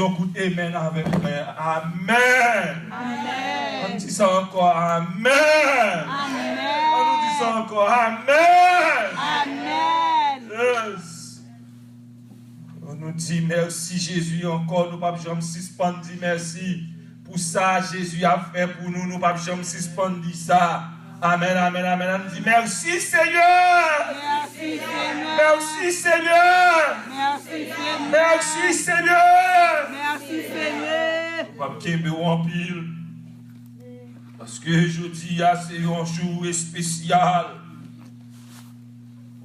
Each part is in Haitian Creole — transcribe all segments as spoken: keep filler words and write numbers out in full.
Yon kout amen avèk mwen. Amen. Amen. Ann di sa ankò. Amen. Amen. Ann nou di sa ankò. Amen. Amen. Yes. Nou di mèsi Jezi ankò. Nou p ap janm sispann di mèsi pou sa Jezi ap fè pou nou. Nou p ap janm sispann di sa. Amen, amen, amen. Ann di mèsi Senyè. Mèsi Senyè. Mèsi Senyè. Mèsi Senyè. Mèsi Senyè. Mèsi Senyè. Nou p ap kenbe w anpil. Paske jodi a se yon jou espesyal.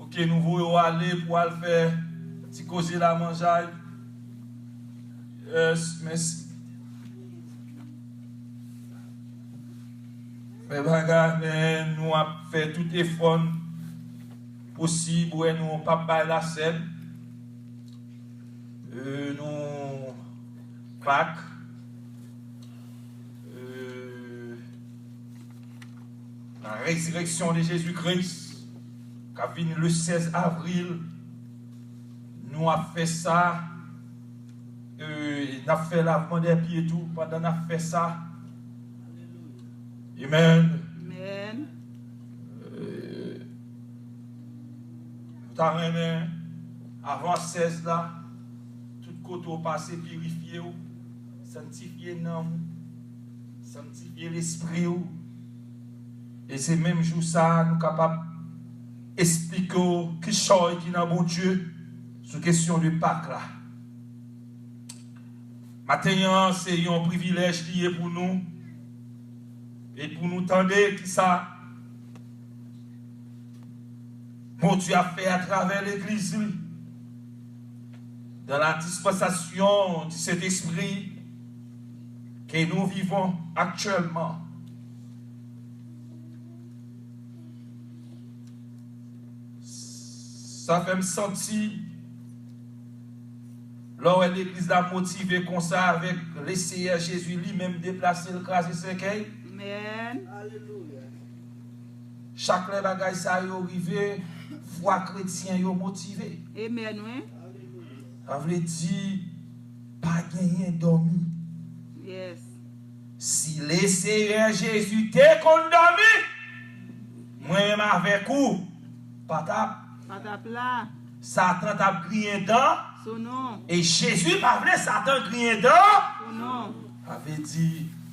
Oke, nou voye w ale pou al fè ti koze la manjay. Yes, mèsi. Fè bagay, men nou ap fè tout efò n posib, wè nou p ap bay lasèn. Euh, nou Pak. Euh, la résurrection de Jésus-Christ, k ap vini le sèz avril. Nou ap fè sa. Euh, n ap fè lavman dè pye tou pandan n ap fè sa. Amen. Amen. Euh, nou ta renmen, avan sèz la, tout kote w pase, pirifye w, sanktifye nanm ou, sanktifye lespri w. E se menm jou sa a, nou kapab esplike w kichòy ki nan Bondye sou kesyon de Pak la. Maten an, se yon privilèj li ye pou nou, e pou nou tande kisa Bondye ap fè atravè legliz li, dans la dispensation du Saint-Esprit que nous vivons actuellement. Sa fè m santi, lè w wè legliz la motive konsa avèk Leseyè Jezi li menm deplase l kraze sèkèy. Amen. Chak lè bagay sa yo rive, fwa kretyen yo motive. Amen, wi. Sa vle di, pa genyen dòmi. Yes. Si Leseyè Jezi te konn dòmi, mwen menm avèk ou, pa t ap. Pa t ap la. Satan t ap griyen dan. Sou non. E Jezi pa vle Satan griyen dan. Sou non. Sa vle di,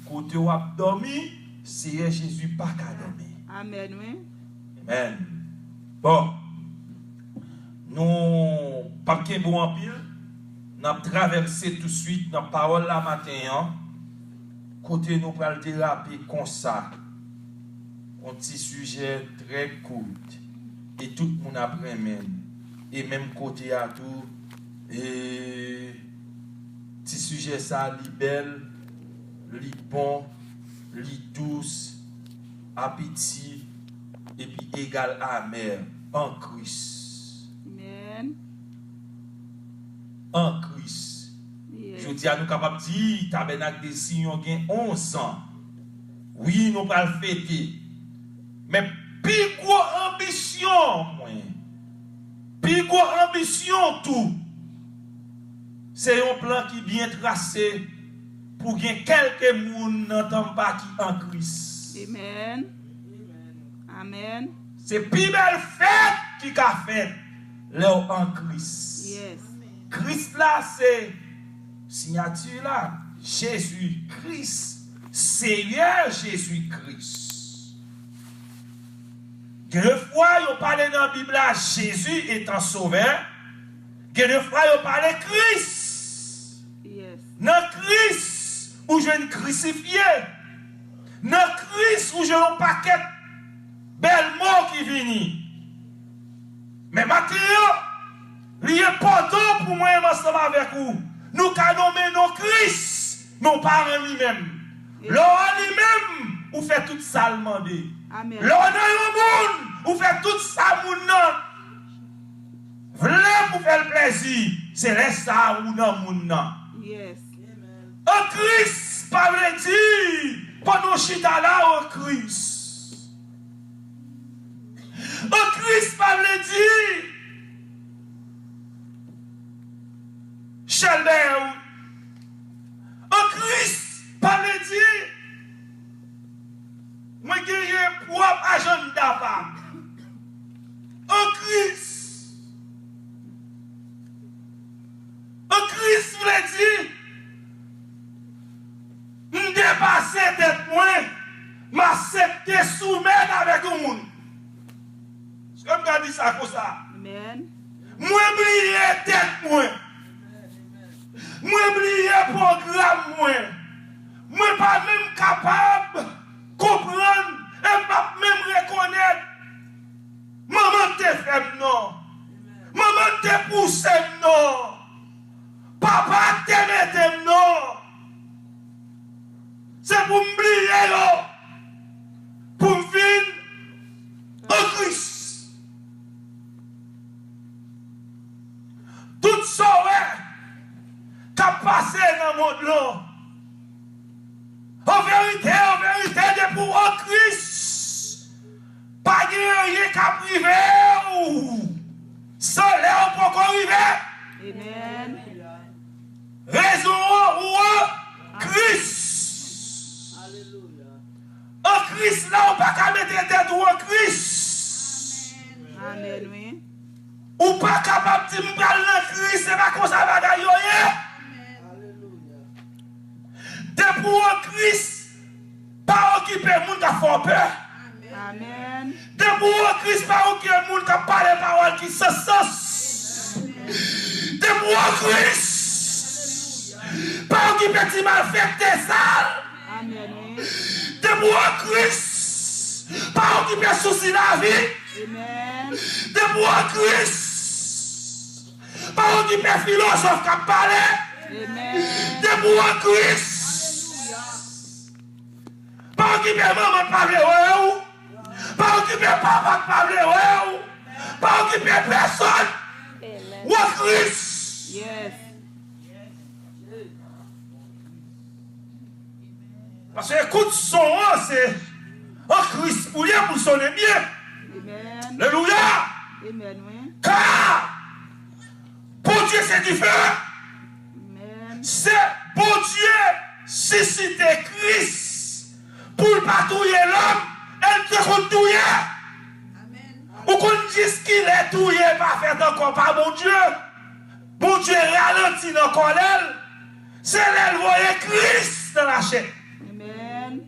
kote w ap dòmi, Seyè Jezi pa ka dòmi. Amen, wi. Amen. Bon. Nou p ap kenbe w anpil. N ap travèse touswit nan pawòl la maten an. Kote nou pral derape konsa. Yon ti sijè trè kout. E tout moun ap renmen l. E menm kote a tou, e ti sijè sa a, li bèl, li bon, li dous, apeti, epi egal amè an Kris. Amen. An Kris. Yes. Jodi a, nou kapab di Tabènak de Siyon gen onz an. Wi, nou pral fete. Men pi gwo anbisyon mwen, pi gwo anbisyon tou, se yon plan ki byen trase pou gen kèlke moun nan Tampa ki an Kris. Amen. Amen. Se pi bèl fèt ki ka fèt lè w an Kris. Yes. Kris la se siyati la. Jezi Kris, Seyè Jezi Kris. Gen de fwa yo pale nan Bib la, Jezi etan Sovè. Gen de fwa yo pale Kris. Yes. Nan Kris, ou jwenn krisifye. Nan Kris, ou jwenn yon pakèt bèl mo ki vini. Men maten an, li enpòtan pou mwen menm ansanm avèk ou, nou ka nonmen non Kris, men w pa rann li menm. Lè w rann li menm, ou fè tout sa l mande. Amen. Lè w nan yon moun, ou fè tout sa moun nan vle pou fè l plèzi. Se lè sa a ou nan moun nan. Yes. An Kris pa vle di pandan w chita la an Kris. An Kris pa vle di Chèlbè, depase tèt mwen, m aksepte soumèt avèk yon moun. Èske m ka di sa konsa? Amen. Mwen bliye tèt mwen. Mwen bliye pwogram mwen. Mwen pa menm kapab konprann e m p ap menm rekonèt. Manman te fè m non. Manman te pouse m non. Papa te mete m non. Se pou m bliye yo, pou m vin an Kris. Tout sa w wè k ap pase nan mond lan, an verite, an verite, depi w an Kris, pa gen anyen k ap rive w san lè w poko rive. Amen. Rezon an, ou an Kris. An Kris la, ou pa ka mete tèt ou an Kris. Amen, wi. Ou pa kapab di, "M pral nan Kris," se pa konsa bagay yo ye. Depi w an Kris, pa okipe moun k ap fè w pè. Amen. Depi w an Kris, pa okipe moun k ap pale pawòl ki san sans. Depi w an Kris, pa okipe ti malfektè sal. Amen, wi. Depi w an Kris, pa okipe sousi lavi. Amen. Depi w an Kris, pa okipe filozòf k ap pale. Amen. Depi w an Kris, pa okipe manman k pa vle wè w. Pa okipe papa k pa vle wè w. Pa okipe pèsonn. Amen. W an Kris. Yes. Paske ekout son an, se an Kris pou l ye, pou l sonnen byen. Amen. Alelouya. Amen, wi. Ka Bondye se dife. Amen. Se Bondye sisite Kris pou l pa touye lòm, e l te konn touye. Amen. Ou konn jiskilè touye pa fèt ankò pa Bondye. Bondye ralanti nan kòlè l, se lè l voye Kris nan lachè. Amen.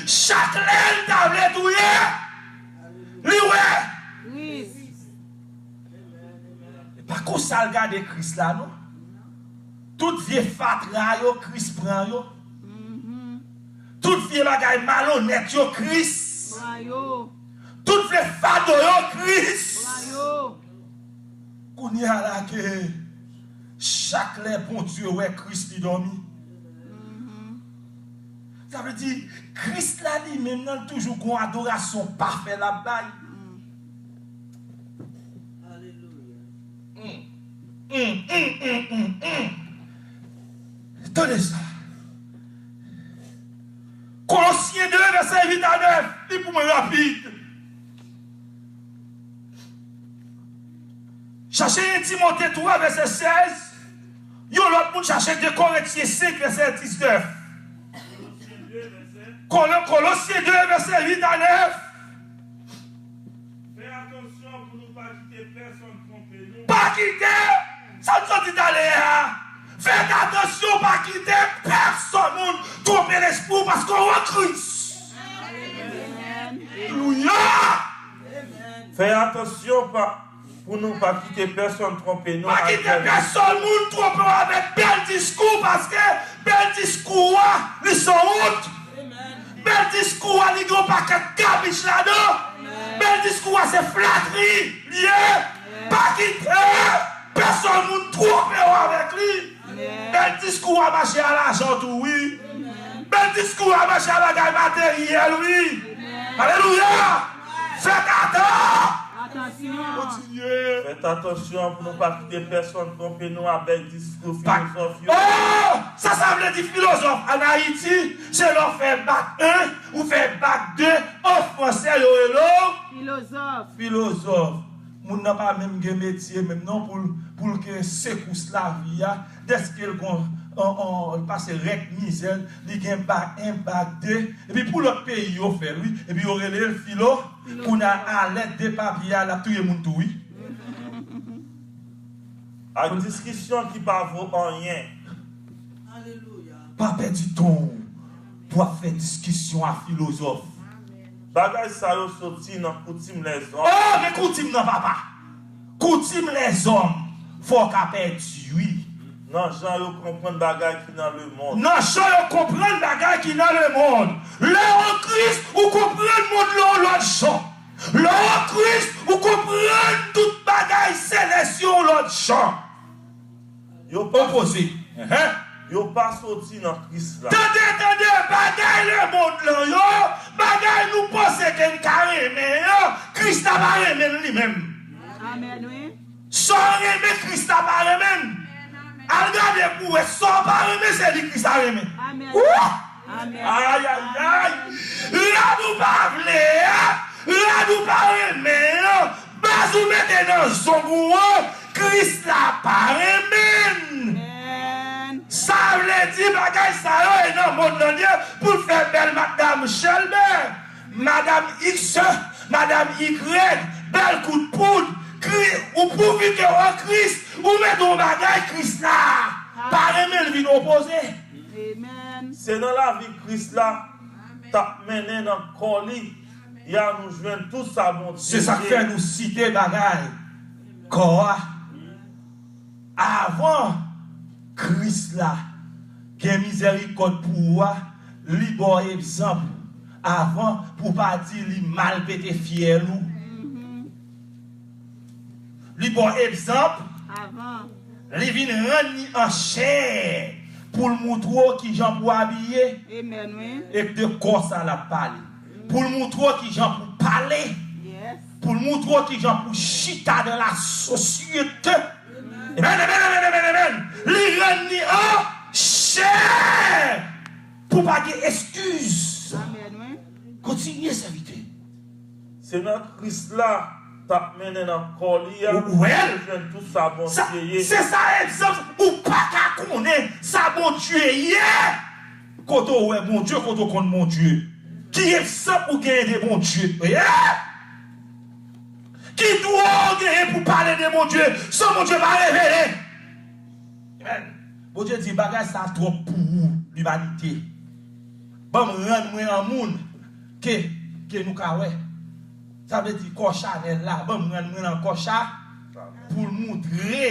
Chak lè l ta vle touye, li wè. Kris. E pa konsa l gade Kris la, non. Tout vye fatra yo, Kris pran yo. Mhm. Tout vye bagay malonèt yo, Kris. Pran yo. Tout vye fado yo, Kris. Pran yo. Kounye a la ke chak lè Bondye wè Kris, li dòmi. Mhm. Sa vle di, Kris la li menm nan, l toujou gon adorasyon pafè l ap bay. Mm. Alelouya. Mm. Mm, mm, mm, mm, mm. Tande sa. Kolosyen de, vèsè uit a nèf, li pou mwen rapid. Chache en Timote twa, vèsè sèz. Yon lòt moun chache de Korentyen senk, vèsè diznèf. Kolo-, Kolosyen de, vèsè uit a nèf. Fè atansyon pou nou pa kite pèsonn twonpe nou. Pa kite! Sa m sot di talè a. Fè atansyon, pa kite pèsonn moun twonpe lespri w, paske w an Kris. Alelouya! Fè atansyon pa, pou nou pa kite pèsonn twonpe nou. Pa kite pèsonn moun twonpe w avèk bèl diskou, paske bèl diskou a, li se wont. Bèl diskou a, li gen yon pakèt kabich ladan. Bèl diskou a, se flatri li ye. Pa kite pèsonn moun twonpe w avèk li. Bèl diskou a mache a lajan tou, wi. Bèl diskou a mache a bagay materyèl, wi. Alelouya! Fèt atan! Atansyon! Kontinye. Fèt atansyon pou nou pa kite pèsonn twonpe nou a bèl diskou filozòf yo. Oh! Sa, sa vle di filozòf ann Ayiti, se lè w fè bak en, ou fè bak de, an fransè, yo rele w filozòf. Filozòf. Moun nan pa menm gen metye menm non pou l, pou l gen sekous lavi a. Dèske l gon, on, on, l pase rèk mizè, li gen bak en, bak de. Epi pou lòt peyi yo fè l, wi. Epi yo rele l filo. Kounye a, a lèt de papye a, l ap touye moun tou, wi. Ak diskisyon ki pa vo anyen. Alelouya. Pa pèdi tan w. pou ap fè diskisyon a filozòf. Bagay sa yo soti nan koutim lèzòm. Oh, men koutim nan, papa! Koutim lèzòm, fò w ka pèdi, wi. Nan jan yo konprann bagay ki nan lemonn. Nan jan yo konprann bagay ki nan lemonn. Lè w an Kris, ou konprann mond lan yon lòt jan. Lè w an Kris, ou konprann tout bagay selès yo yon lòt jan. Yo pa opoze. Enhen. Yo pa soti nan Kris la. Tande, tande, bagay lemonn lan yo, bagay nou panse ke n ka renmen an, Kris la pa renmen l li menm. Amèn, wi. Sa w renmen, Kris la pa renmen l. Al gade pou w wè, sa w pa renmen, se li Kris la renmen. Amèn. Wou! Amèn. Ayayay! Rad ou pa vle a, rad ou pa renmen an, baz ou mete nan zong ou an, Kris la pa renmen l. Amèn. Sa vle di bagay sa yo e nan mond lan li ye pou l fè bèl madam Chèlbè, madam X, madam Y, bèl kout poud, kri, ou pouvi ke w an Kris, ou mete yon bagay Kris la pa renmen l vin opoze. Amèn. Se nan lavi Kris la t ap mennen nan kò li, ya nou jwenn tout sa Bondye ye. Se sa k fè nou site bagay kò a. Avan Kris la gen mizèrikòd pou ou a, li ba w egzanp avan pou w pa di li mal pete fyèl ou. Li ba w egzanp. Avan. Li vin rann li an chè pou l moutre w kijan pou w abiye. Amèn, wi. E de kò sa l ap pale. Pou l moutre w kijan pou w pale. Yes. Pou l moutre w kijan pou w chita dans la société. Amèn, amèn, amèn, amèn, amèn. Li rann li an chè pou pa gen eskiz. Amèn, wi. Kontinye, sèvitè. Se nan Kris la t ap mennen nan kò li a, ou wè l? Ou jwenn tout sa Bondye ye. Se sa egzanp, ou pa ka konnen sa Bondye ye. Kote w wè Bondye, kote w konn Bondye? Ki egzanp ou genyen de Bondye? Ye! Ki dwa w genyen pou pale de Bondye san Bondye pa revele? Amèn. Bondye di, bagay sa twòp pou ou, limanite. Ban m rann mwen an moun ke, ke nou ka wè. Sa vle di kò Chanèl la, ban m rann mwen nan kò cha pou l moutre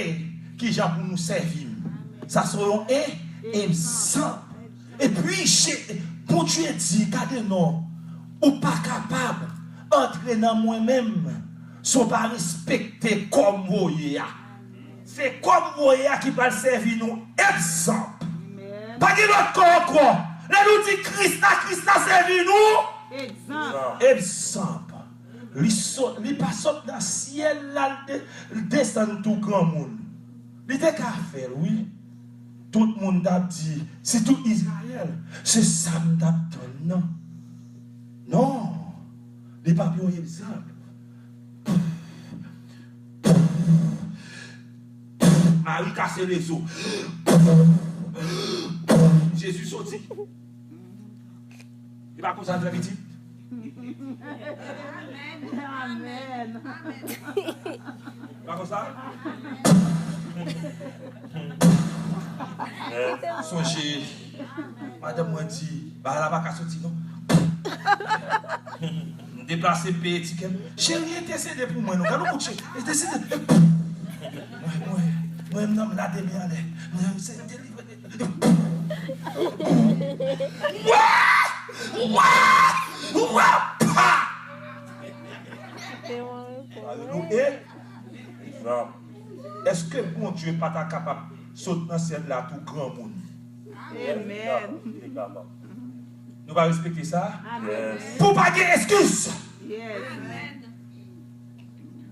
kijan pou nou sèvi m. Sa se yon e, egzanp. Epi, Bondye di, gade non, ou pa kapab antre nan mwen menm si w pa respekte kò m voye a. Se kò m voye a ki pral sèvi nou egzanp. Amèn. Pa gen lòt kò ankò. Lè nou di Kris la, Kris la sèvi nou egzanp. Egzanp. Li sot, li pa sot nan syèl la, l de-, l desann tou granmoun. Li te ka fè l, wi. Tout moun t ap di, sitou Izrayèl, se sa m t ap tann nan. Non, li p ap yon egzanp. Mari kase lezo. Jezi soti. E pa konsa l fè pitit. Amèn. Amèn. E pa konsa? Sonje, madanm mwen di, bagay la pa ka soti non. M deplase, m peye tikè m. Cheri, entèsede pou mwen non. Gade yon kout cheri. Entèsede. Mwen, mwen, mwen, m nan m lade men anlè. Mwen, se delivre. Wa! Wa! Wa! Pa! Alelouya. Èske Bondye pa ta kapab sot nan syèl la tou granmoun? Amèn. Nou pa respekte sa? Amèn. Pou pa gen eskiz. Yes.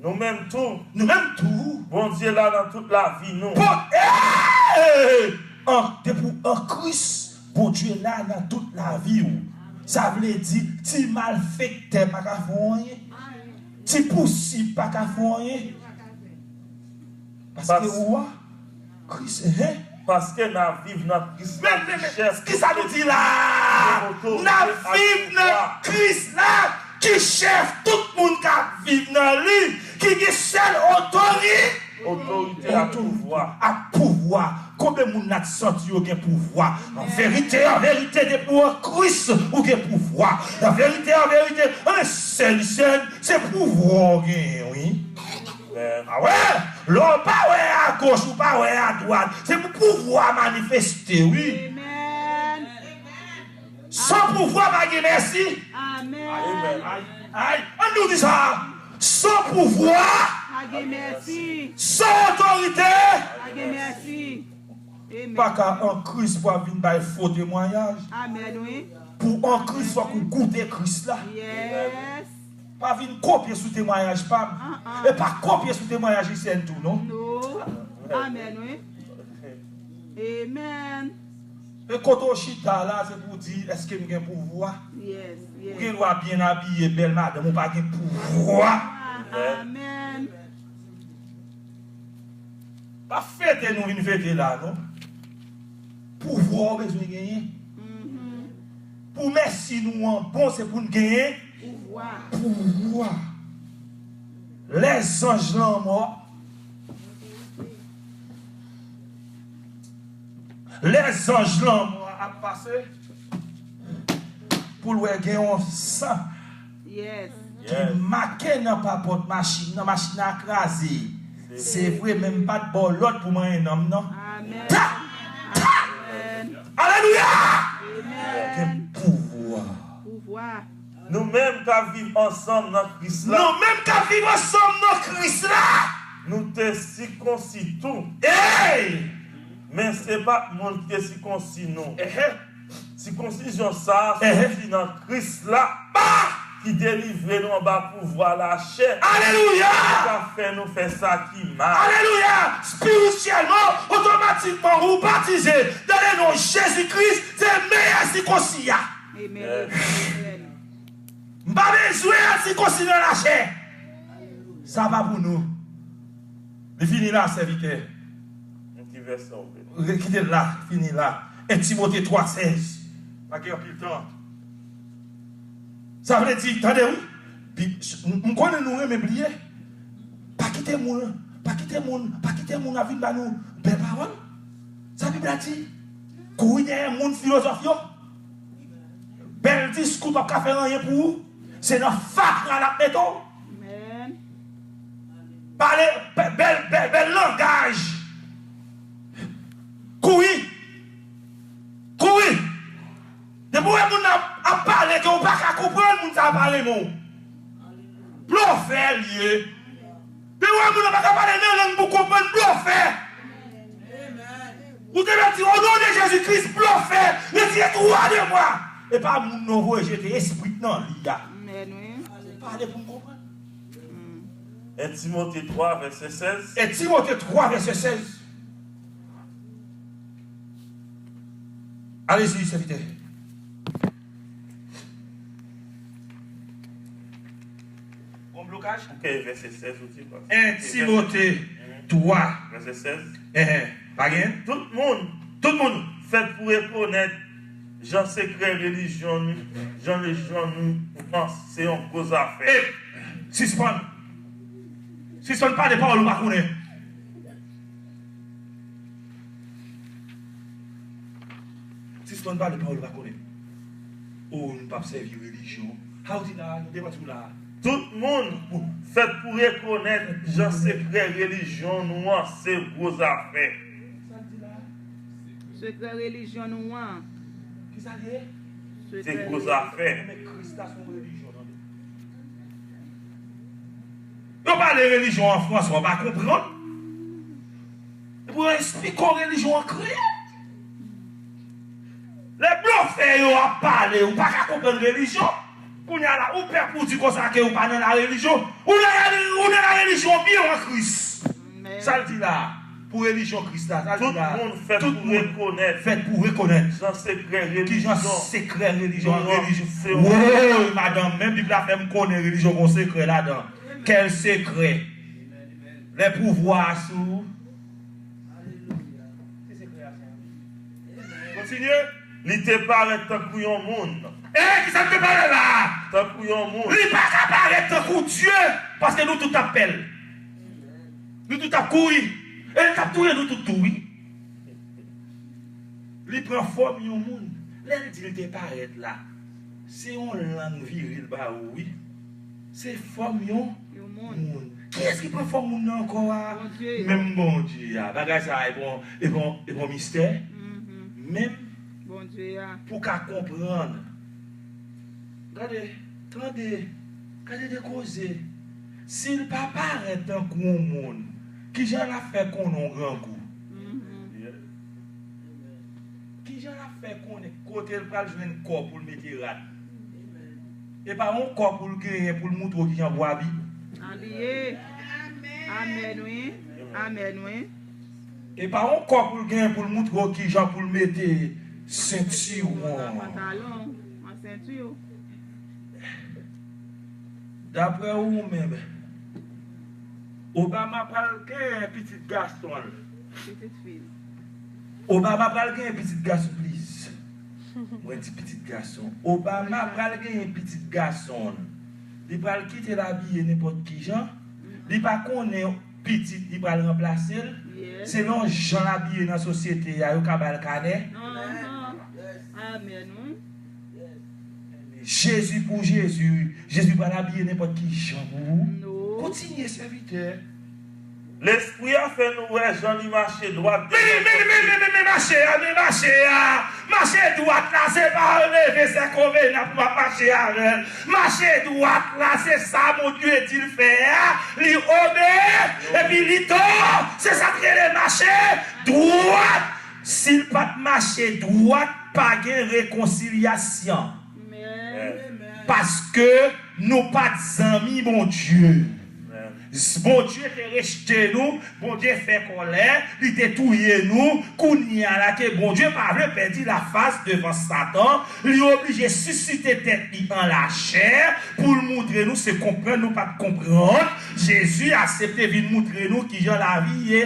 Nou menm tou. Nou menm tou. Bondye la nan tout lavi nou. Bon, eh! An, depi w an Kris, Bondye la nan tout lavi w. Sa vle di, ti malfektè pa ka fè w anyen. Ti pousib pa ka fè w anyen. Paske ou a Kris, enhen. Paske n ap viv nan Kris la, men, men, men, ki chèf, kisa nou di la? N ap viv nan Kris la, ki chèf tout moun k ap viv nan li, ki gen sèl otori-, otorite ak pouvwa. Ak pouvwa. Konbyen moun la t santi yo gen pouvwa? An verite, an verite, depi w an Kris, ou gen pouvwa. An verite, an verite, an sèl, sèl, se pouvwa w genyen, wi. Amen. A wè, lè w pa wè agoch, ou pa wè adwat, se pou pouvwa manifeste, wi. Amen. San pouvwa pa gen mèsi. Amen. Ay, ay, ay. Ann nou di sa. San pouvwa, pa gen mèsi. San otorite, pa gen mèsi. Amen. Pa ka an Kris pou ap vin bay fo temwayaj. Amen, wi. Pou an Kris, fòk ou goute Kris la. Yes. Pa vin kopye sou temwayaj pa m. Ah, ah. E pa kopye sou temwayaj Gisèle tou, non. No. Amen, wi. Amen. E kote w chita la, se pou w di, èske m gen pouvwa? Yes, yes. Ou gen dwa byen abiye, bèl madanm, ou pa gen pouvwa. Ah, amen. Pa fete nou vin fete la, non. Pouvwa w bezwen genyen. Mhm. Pou mèsi nou an bon, se pou n genyen pouvwa. Pouvwa. Lè zanj lanmò, lè zanj lanmò ap pase, pou l wè gen yon san. Yes. Ki make nan papòt machin nan, machin nan kraze. Se vre, men m pa t ba w lòd pou manyen nanm nan. Amen. Ta! Ta! Amen. Alelouya! Amen. Gen pouvwa. Pouvwa. Nou menm k ap viv ansanm nan Kris la. Nou menm k ap viv ansanm nan Kris la. Nou te sikonsi tou. Hey! Men se pa moun ki te sikonsi nou. Ehe. Sikonsizyon sa a soti nan Kris la, ki delivre nou anba pouvwa lachè. Alelouya! Ki ka fè nou fè sa ki mal. Alelouya! Espirityèlman, otomatikman, ou batize dans le nom Jésus Christ, se meyè sikonsi a. Amen. Amen. M pa bezwen al sikonsi nan lachè. Sa pa pou nou. Li fini la, sèvitè. Yon ti vèsè w vle. Kite l la, fini la. En Timote twa sèz. Pa gen anpil tan. Sa vle di, tande wi. Bi-, m, m konnen nou renmen bliye. Pa kite moun, pa kite moun, pa kite moun ap vin ba nou bèl pawòl. Sa Bib la di, kouri dèyè moun filozòf yo. Bèl diskou p ap ka fè anyen pou ou. Se nan fatra l ap mete w. Amen. Pale, bè-, bèl, bèl, bèl langaj. Kouri. Kouri. Depi w wè moun nan ap, ap pale ke w pa ka konprann, moun sa a pa renmen w. Blofè l ye. Depi w wè moun nan pa ka pale nan lang pou w konprann, blofè. Ou te mèt di, "Au nom de Jésus-Christ, blofè, retirez toi de moi." E pa moun non voye jete esprit nan li a. Amen, wi. Pale pou m konprann. En Timote twa, vèsè sèz. En Timote twa, vèsè sèz. Allez-y, sèvitè. Gon blokaj? Ok, vèsè sèz ou di, paske en Timote twa. Vèsè sèz. Enhen. Pa gen? Tout moun, tout moun fèt pou rekonèt jan sekrè relijyon nou, jan relijyon nou an se yon gwo zafè. E, sispann. Sispann pale pawòl ou pa konnen. Sispann pale pawòl ou pa konnen. O, nou p ap sèvi relijyon. Sa w di la a, nou te pati pou la a. Tout moun fèt pou rekonèt jan sekrè relijyon nou an se gwo zafè. Sa l di la a? Sekrè relijyon nou an. Kisa l ye? Se gwo zafè. Men Kris la se yon relijyon, tande. Yo pale relijyon an fransè, w pa konprann. Epi yo esplike w relijyon an kreyòl. Lè blofè yo ap pale, ou pa ka konprann relijyon. Kounye a la, ou pè pou w di konsa ke ou pa nan la relijyon. Ou nan la, ou nan la relijyon byen an Kris. Amen. Sa l di la, pou relijyon Kris la, sa l di la. Tout moun fèt pou rekonèt. Tout moun fèt pou rekonèt. Jan sekrè relijyon. Ki jan sekrè relijyon, relijyon. Woy, madanm, menm Bib la fè m konnen relijyon gon sekrè ladan. Kèl sekrè? Lè pouvwa a sou ou. Kontinye. Li te parèt tankou yon moun. E kisa l te parèt la a? Tankou yon moun. Li pa ka parèt tankou Dye, paske nou tout t ap pè l. Nou tout t ap kouri. E l t ap touye nou tout tou, wi. Li pran fòm yon moun. Lè l di l te parèt la, se yon lang viril ba ou, wi. Se fòm yon Yon moun. moun. Kiyès ki pran fòm moun nan ankò a? Bondye. Menm Bondye a. Bagay sa a, e bon, e bon, e bon mistè. Mhm. Menm Bondye a. Pou ka konprann. Gade, tande, gade de koze. Si l pa parèt tankou yon moun, kijan l ap fè konnen yon grangou? Mhm. Kijan l ap fè konnen kote l pral jwenn kò pou l mete rad? E pa yon kò pou l genyen pou l moutre w kijan pou w abiye. Abiye. Amèn, wi. Amèn, wi. E pa yon kò pou l genyen pou l moutre w kijan pou l mete sentiwon. Pantalon, an senti w. Daprè ou menm, Obama pral genyen pitit gason l. Pitit fi l. Obama pral genyen pitit gason, please. Mwen di pitit gason. Obama pral genyen pitit gason l. Li pral kite l abiye nenpòt ki jan. Li pa konnen pitit li pral ranplase l. Yes. Selon jan l abiye nan sosyete a, yo ka ba l kanè. Ahan. Amèn, wi. Jezi pou Jezi. Jezi pral abiye nenpòt ki jan pou ou. No. Kontinye, sèvitè. Lespri a fè nou wè jan li mache dwat. Men, men, men, men, men, men, men mache a, men mache a. Mache dwat la, se pa leve sèkonvena pou w ap mache avè l. Mache dwat la, se sa Bondye di l fè a, li obeyi, epi li tou, se sa k rele mache dwat. Si l pa t mache dwat, pa gen rekonsilyasyon. Amen. Paske nou pa t zanmi Bondye. Amen. Bondye te rejte nou, Bondye fè kòlè, li te touye nou. Kounye a la ke Bondye pa vle pèdi lafas devan Satan, li oblije sisite tèt li an lachè pou l moutre nou se konprann nou pa t konprann. Jezi aksepte vin moutre nou kijan lavi ye.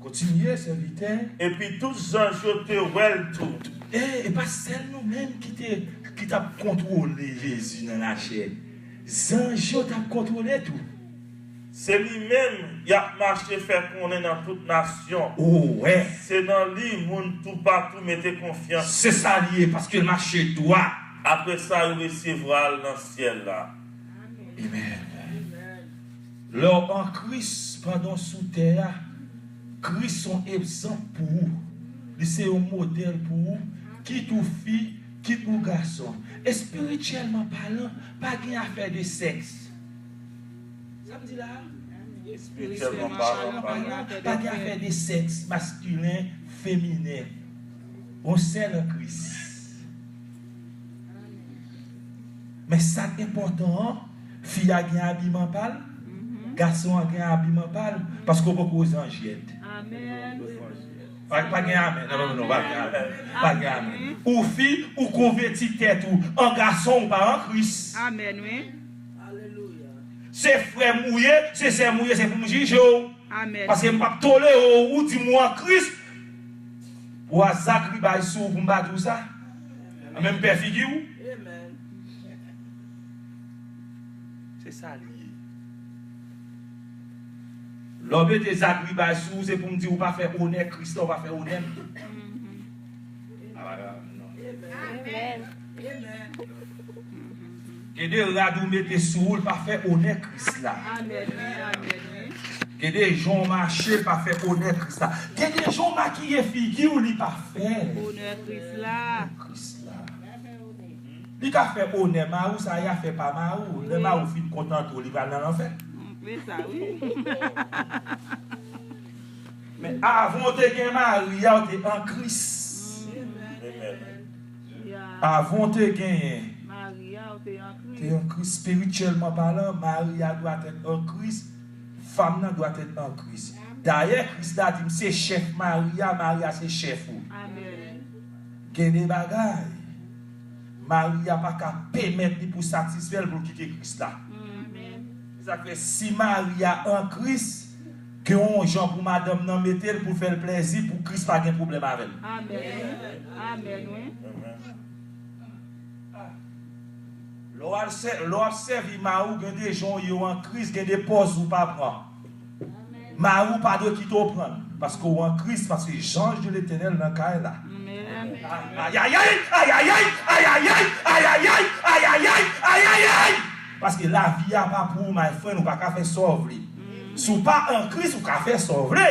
Kontinye, sèvitè. Epi tout zanj yo te wè l tou. E, e pa sèl nou menm ki te, ki t ap kontwole Jezi nan lachè. Zanj yo t ap kontwole tou. Se li menm y ap mache fè konnen nan tout nasyon. O, wè. Se nan li moun toupatou mete konfyans. Se sa li ye, paske l mache dwat. Apre sa, yo resevwa l nan syèl la. Amen. Lè w an Kris, pandan w sou tè a, Kris se yon egzanp pou ou. Li se yon modèl pou ou, kit ou fi, kit ou gason. Espirityèlman palan, pa gen afè de sèks. Sa m di la a? Espirityèlman palan, pa gen afè de sèks maskilen, feminen. Yon sèl an Kris. Men sa k enpòtan an, fi a gen abiman pa l, gason an gen abiman pa l, paske w poko zanj yèt. Amèn. Pa, pa gen amèn. Non, non, non, pa gen amèn. Pa gen amèn. Ou fi, ou konvèti tèt ou an gason, ou pa an Kris. Amèn, wi. Se frè m ou ye, se sè m ou ye, se pou m jije w. Amèn. Paske m p ap tolere w, ou di m ou an Kris, ou a zagribay sou ou pou m pa di w sa. Amèn. Menm pè figi w. Amèn. Se sa li ye. Lè w mete zagribay sou ou, se pou m di ou pa fè onè Kris la, ou pa fè onè m. Amèn. Gen de rad ou mete sou ou, l pa fè onè Kris la. Amèn, wi, amèn, wi. Gen de jan w mache, l pa fè onè Kris la. Gen de jan w makiye figi w, li pa fè onè Kris la. Kris la. Li ka fè onè mari w, sa y a fè pa mari w. Lè mari w fin kontante w, li pral nan lanfè. M vle sa, wi. Men avan w te gen mari a, w te an Kris. Amen. Avan w te genyen, mari a, w te an Kris. Te an Kris. Espirityèlman palan, mari a dwat èt an Kris, fanm nan dwat èt an Kris. Dayè, Kris la di m se chèf mari a, mari a se chèf ou. Amèn. Gen de bagay, mari a pa ka pèmèt li pou satisfè l pou l kite Kris la. Amèn. Se sa k fè, si mari a an Kris, gen yon jan pou madanm nan mete l pou fè l plèzi, pou Kris pa gen pwoblèm avè l. Amèn. Amèn, wi. Lè w al sè-, lè w ap sèvi mari w, gen de jan w ye w an Kris, gen de pòz ou pa pran. Mari w pa dwe kite w pran l, paske w an Kris, paske zanj de Letènèl nan kay la. Ayayay, ayayay, ayayay, ayayay, ayayay, ayayay. Paske lavi a pa pou ou, my friend, ou pa ka fè sa w vle. Si w pa an Kris, ou ka fè sa w vle.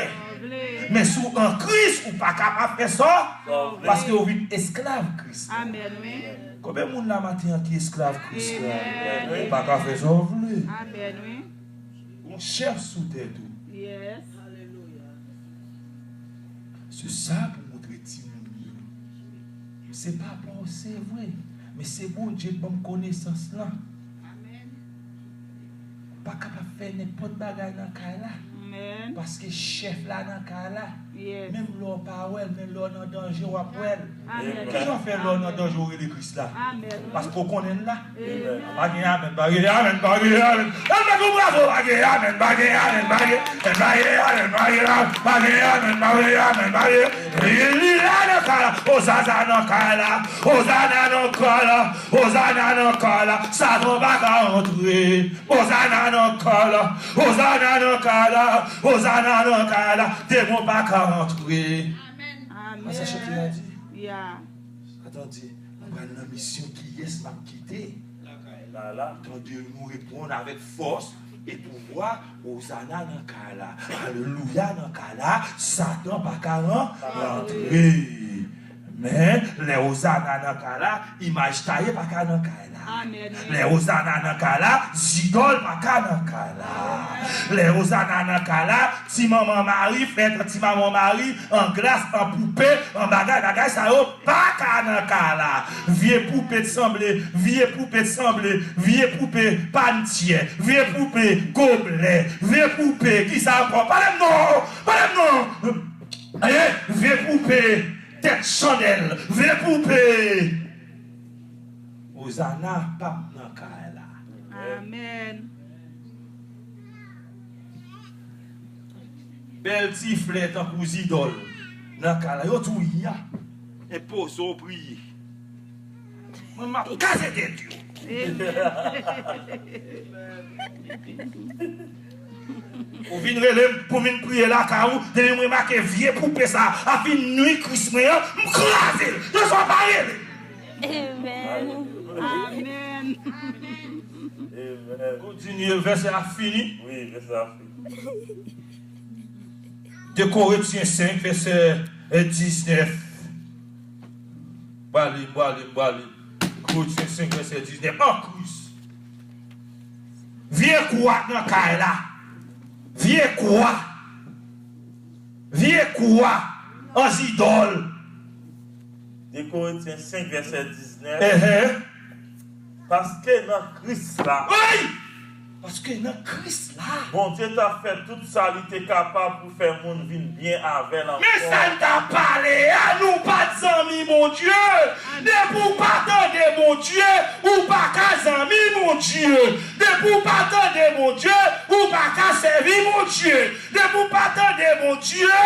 Men si w an Kris, ou pa kapab fè sa, paske w vin esklav Kris. Konbyen moun la maten an ki esklav Kris la? Ou pa ka fè sa w vle. Gon chèf sou tèt ou. Se sa pou montre timoun yo. Se pa pa w, se vre. Men se Bondye k ban m konesans lan. Ou pa kapab fè nenpòt bagay nan kay la. Paske chèf la nan kay la. Menm lè w pa wè l, men lè w nan danje, w ap wè l. Kijan w fè lè w nan danje, w rele Kris la? Paske w konnen l la. Pa gen amèn, pa gen amèn, pa gen amèn. Ann bat yon bravo, pa gen amèn, pa gen amèn, pa gen, pa gen amèn, pa gen amèn, pa gen amèn, pa gen amèn, pa gen. Li la nan kay la, Ozana nan kay la, Ozana nan kay la, Ozana nan kay la, Satan pa ka antre. Ozana nan kay la, Ozana nan kay la, Ozana nan kay la, demon pa ka antre. Amèn. Sa chante la di. Satan di, mwen pral nan misyon, kiyès m ap kite? Tande nou reponn avèk fòs e pouvwa, Ozana nan kay la, alelouya nan kay la, Satan pa ka ran-, rantre. Men, lè Ozana nan kay la, imaj taye pa ka nan kay la. Lè Ozana nan kay la, zidòl pa ka nan kay la. Lè Ozana nan kay la, ti manman Mari, fèt ti manman Mari, an glas, an poupe, an bagay, bagay sa yo pa ka nan kay la. Vye poupe t sanble, vye poupe t sanble, vye poupe pantyè, vye poupe goblè, vye poupe, kisa ankò? Pale m non, pale m non. Vye poupe tèt chandèl, vye poupe. Ozana p ap nan kay la. Amèn. Bèl ti flè tankou zidòl nan kay la. Yo touye a. E poze w priye. Mwen, m ap kraze tèt yo. Ou vin rele m pou m vin priye lakay ou, depi m remake vye poupe sa ap vin nwi Kris mwen an, m kraze l. Yo swa pa rele. Amèn. Kontinye, vèsè a fini. Wi, vèsè a fini. De Korentyen senk, vèsè diznèf. Bwale, bwale, bwale. Korentyen senk, vèsè diznèf. An Kris. Vye kwa nan kay la. Vye kwa. Vye kwa. An zidòl. De Korentyen senk, vèsè diznèf. Paske nan Kris la. Wi! Paske nan Kris la. Bondye t ap fè tout sa li te kapab pou fè moun vin byen avè l ankò. Men sa n t ap pale a, nou pa t zanmi Bondye. Depi w pa tande Bondye, ou pa ka zanmi Bondye. Depi w pa tande Bondye, ou pa ka sèvi Bondye. Depi w pa tande Bondye,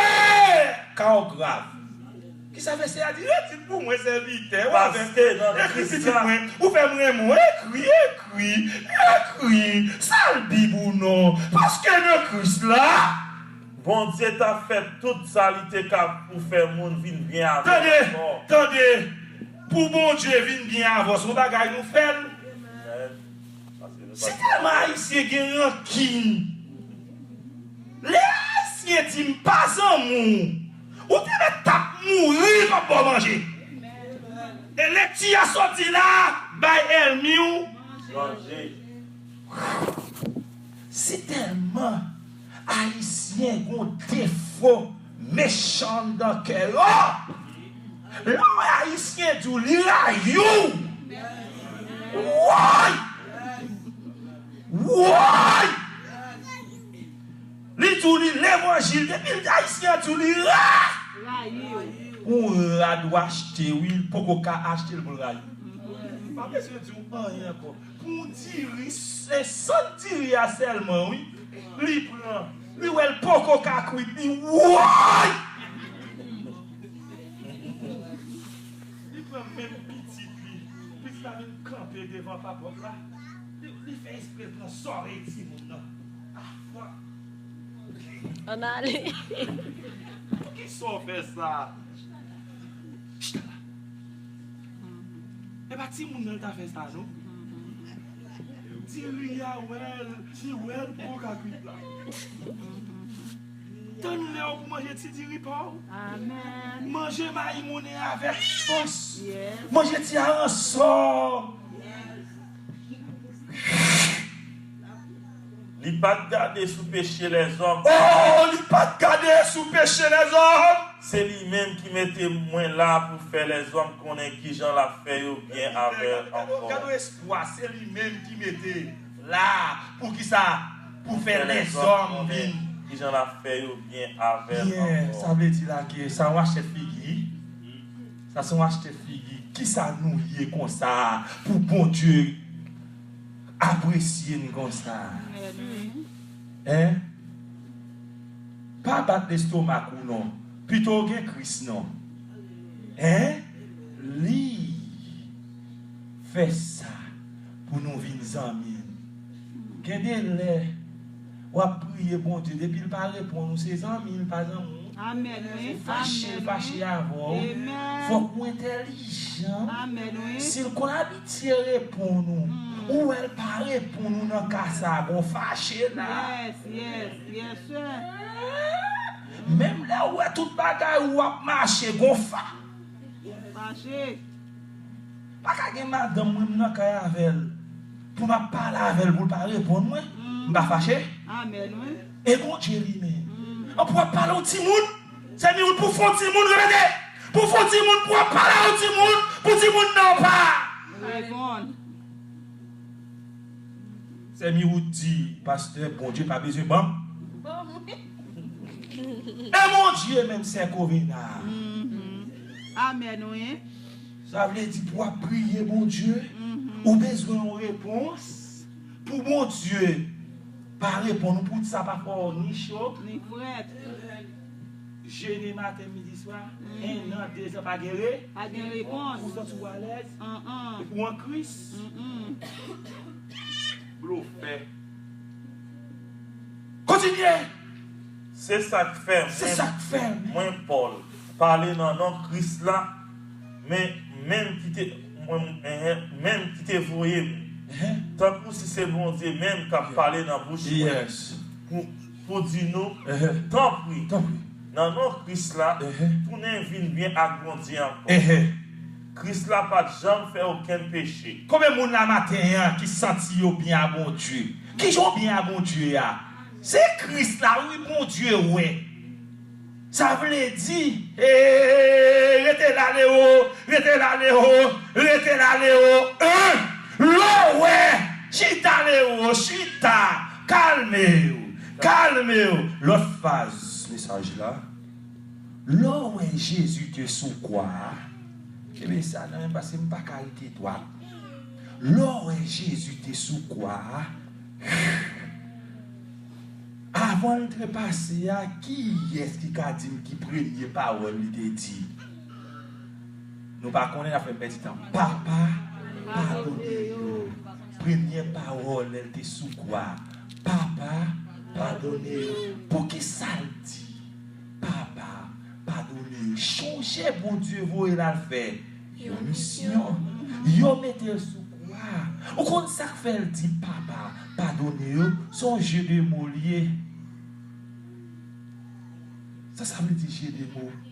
ka w grav. Kisa vèsè a di? Redi l pou mwen, sèvitè. Ou avè m. Ekri pitit mwen. Ou fè m renmen w. Ekri, ekri, ekri. Sa l Bib ou non? Paske nan Kris la. Bondye t ap fè tout sa li te kab pou fè moun vin byen avè l ankò. Tande, tande. Pou Bondye vin byen avè w, se yon bagay nou fè l. Si tèlman Ayisyen gen rankin, lè Ayisyen di m pa zanmi w, ou te mèt t ap mouri, l p ap ba w manje. E lekti a soti la, bay ènmi w manje. Si tèlman Ayisyen gon defo mechan anndan kè yo, lè w wè Ayisyen di w li rayi w, woy! Woy! Li di w li levanjil, depi l Ayisyen an di w li ra-, yon rad w achte, wi, l poko ka achte l pou l rayi w. Pa bezwen di w anyen ankò. Pou yon diri, se sant diri a sèlman, wi. Li pran, li wè l poko ka kwit, li woy! Li pran menm pitit li, pitit la vin kanpe devan papòt la. Li, li fè espre l pran sòrèy timoun nan. Afwa! Ann ale. Poukisa w fè sa? Chita la. E pa timoun nan l ta fè sa, non. Diri a wè l, li wè l poko ka kwit la. Tann lè w pou manje ti diri pa w. Amen. Manje mayi mounen avèk fòs. Yes. Manje ti aransò. Li pa t gade sou peche lèzòm. Oh, li pa t gade sou peche lèzòm. Se li menm ki mete mwen la pou fè lèzòm konnen kijan l ap fè yo byen avè l ankò. Gade espwa, se li menm ki mete la pou ki sa? Pou fè lèzòm vin. Kijan l ap fè yo byen avè l Byen, ankò. Sa vle di la ke sa yon achte figi. Sa se yon achte figi. Kisa nou ye konsa pou Bondye apresye n konsa? Hein? Pa bat lestomak ou non. Pito w gen Kris non. Hein? Li fè sa pou nou vin zanmi l. Gen de lè w ap priye Bondye, depi l pa reponn ou, se zanmi l pa zanmi w. Amen, wi. Fache l fache avè w. Amen. Fòk ou entèlijan. Amen, wi. Si l konn abitye reponn ou, ou wè l pa reponn ou nan ka sa, gon fache la. Yes, yes, yes, sir. Menm lè ou wè tout bagay ou ap mache, gon fa. Fache. Pa ka gen madanm mwen m nan kay avè l. Pou m ap pale avè l, pou l pa reponn mwen, m pa fache. Amen, wi. E Bondye li menm. An pou w ap pale yon timoun, se miwout pou fon timoun, repete. Pou fon timoun, pou w ap pale a yon timoun, pou timoun nan pa. Reponn. Se miwout di, pastè, Bondye pa bezwen ban m. E Bondye menm se kovena. Amen, wi. Sa vle di pou w ap priye Bondye, ou bezwen yon repons pou Bondye pa reponn ou, pou sa pa fè w ni cho. Ni frèt. Jene maten, midi, swa, en an, de zan, pa gen re. Pa gen repons. Ou santi w alèz. An, an. Epi w an Kris. Mm, mm. Blofè. Kontinye. Se sa k fè Se sa k fè. Mwen, Pòl, pale nan non Kris la, men menm ki te mwen, enhen, menm ki te voye m. Enhen. Tankou si se Bondye menm k ap pale nan bouch mwen Yes. pou, pou di nou, Enhen. Tanpri, Tanpri. nan non Kris la, Enhen. tounen vin byen ak Bondye ankò. Enhen. Kris la pa t janm fè okenn peche. Konbyen moun la maten an ki santi yo byen a Bondye? Kijan w byen a Bondye a? Se Kris la, wi, Bondye wè. Sa vle di, ee, rete la, Leo, rete la, Leo, rete la, Leo. Hein? Lè w wè, chita, Leo, chita. Kalme w, kalme w. Lòt faz mesaj la. Lè w wè Jezi te sou kwa a, e mesaj la menm, paske m pa ka rete dwat. Lè w wè Jezi te sou kwa a, avan l trepase a, kiyès ki ka di m ki premye pawòl li te di? Nou pa konnen, n ap fè pèdi tan. Papa, padone yo. Premye pawòl lè l te sou kwa. Papa, padone yo. Poukisa l di, Papa, padone yo? Chonje Bondye voye l al fè yon misyon. Yo mete l sou kwa. Ou konn sa k fè l di, Papa, padone yo? Se yon jeu de mots li ye. Sa sa vle di jeu de mots?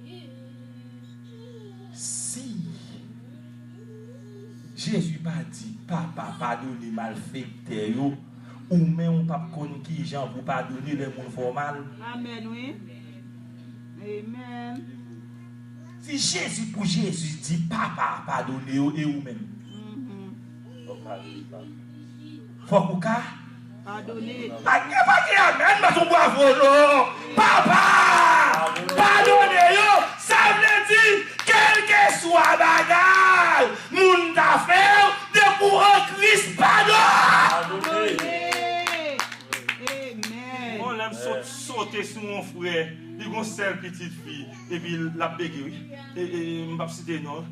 Si Jezi pa di, Papa, padone malfektè yo, ou menm ou p ap konn kijan pou padone lè moun fè w mal. Amen, wi. Amen. Si Jezi pou Jezi di, Papa, padone yo, e ou menm? Mhm. Fòk ou ka. Padone. Pa gen, pa gen amèn, bat yon bwavo non. Papa, padone yo. Sa vle di, kèlkeswa bagay moun ta fè w, depi w an Kris, padone. Padone. Amen. Bon, lè m sot, sote sou yon frè, li gon sèl pitit fi, epi l ap bege, wi. E, e, m p ap site non.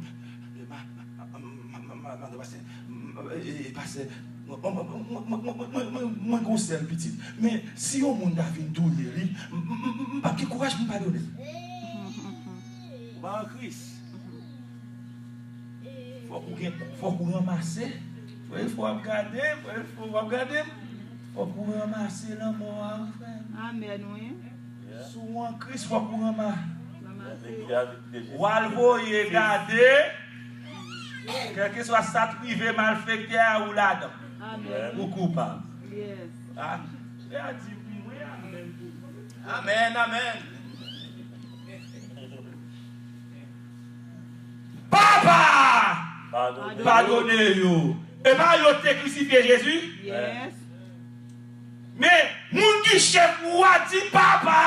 E, ma, ma, ma, ma, ma, ma, pastè, m, e, e, pastè, Mwen, mwen, mwen, mwen gon sèl pitit. Men si yon moun ta vin touye li, m, m, m, m p ap gen kouraj pou m padone l. Ou pa an Kris. Fòk ou gen, fòk ou ranmase. Frè, fò w ap gade m, frè, fò w ap gade m. Fòk ou ranmase lanmò a, frè. Amèn, wi. Si w an Kris, fòk ou ranma-, ranmase. W al voye gade, kèlkeswa sa k rive malfektè a, ou ladan. Amèn. Ou koupab. Yes. Ah, frè a di wi, wi, amèn pou ou. Amèn, amèn. Papa! Padone yo. E pa yo te krisifye Jezi? Yes. Men, moun ki chèf ou a di papa,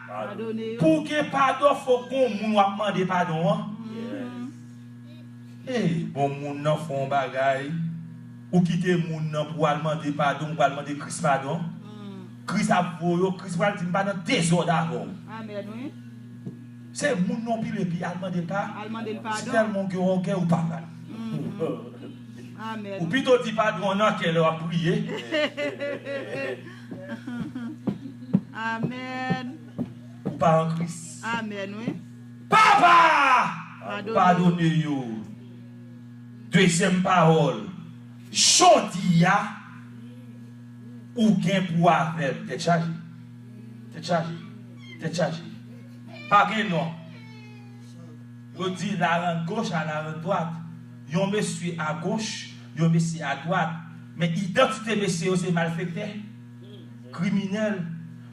padone yo. Pou w gen padon, fòk gon moun w ap mande padon an. Yes. Ey, bon, moun nan fè yon bagay, ou kite moun nan pou w al mande padon, ou pral mande Kris padon. Kris ap voye w, Kris pral di, "M pa nan dezòd avè w." Amèn, wi. Se moun nan w pile pye, al mande l pa. Al mande l padon. Si tèlman w gen ògèy, ou pa pral. Amèn. Ou pito di padon an nan kè lè w ap priye. Amèn. Ou pa an Kris. Amèn, wi. Papa! Padone. Padone yo. Dezyèm pawòl. Jodi a, ou gen pou avè m. Tèt chaje. Tèt chaje. Tèt chaje. Pa gen non. Yo di la rend gauche à la rend droite. Yon mesye agoch, yon mesye adwat. Men idantite mesye yo se malfektè, kriminèl.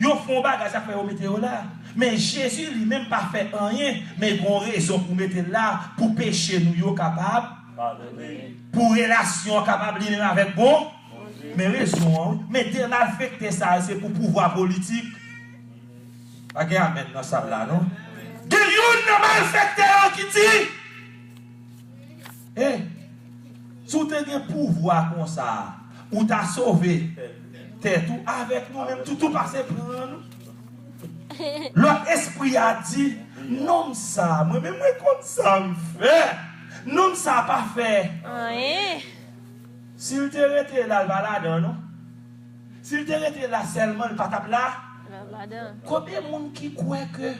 Yo fè yon bagay, sa fè yo mete yo la. Men Jezi li menm pa fè anyen, men gon rezon pou mete l la, pou peche nou yo kapab, padone, pou relasyon an kapab li menm avèk bon. Men rezon an, wi. Men de malfektè sa yo, se pou pouvwa politik. Pa gen amèn nan sal la, non. Gen youn nan malfektè yo ki di, e, si w te gen pouvwa konsa, ou ta sove tèt ou avèk nou menm, tout ou pase pran nou. Lòt espri a di, nonm sa, mwen menm mwen konn sa m fè. Nonm sa pa fè anyen. Si l te rete la, l pa ladan, non. Si l te rete la sèlman, l pa t ap la. L pa t ap ladan. Konbyen moun ki kwè ke